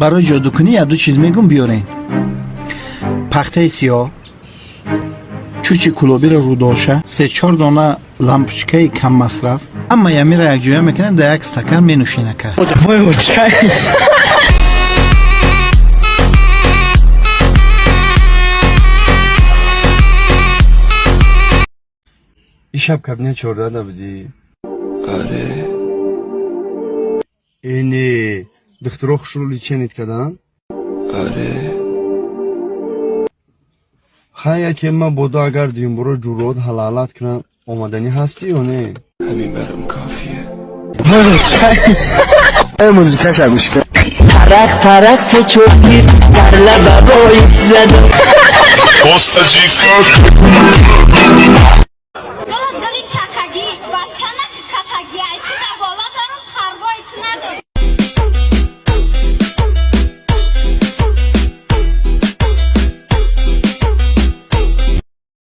Барои ҷодукунӣ як ду чиз мегум, биёрен: пахтаи сиёҳ, чучи кулобиро рӯдоша, се-чор дона лампочкаи каммасраф. Ҳама ямира якҷоя мекунед, дар як стакан менӯшен, ака. Ин шаб кабинет 14 набудӣ? Оре. Э, не, духтуро хушрӯ лечение карданд? Оре. Хай, яке ман бодо, агар дуюмборо ҷуръот ҳалалат кунанд, омаданӣ ҳастӣ ё не? Ҳамин барам кофие. Музикаша гӯш кун. Тарақ тарақ се чор тир дар лаба боиш задам.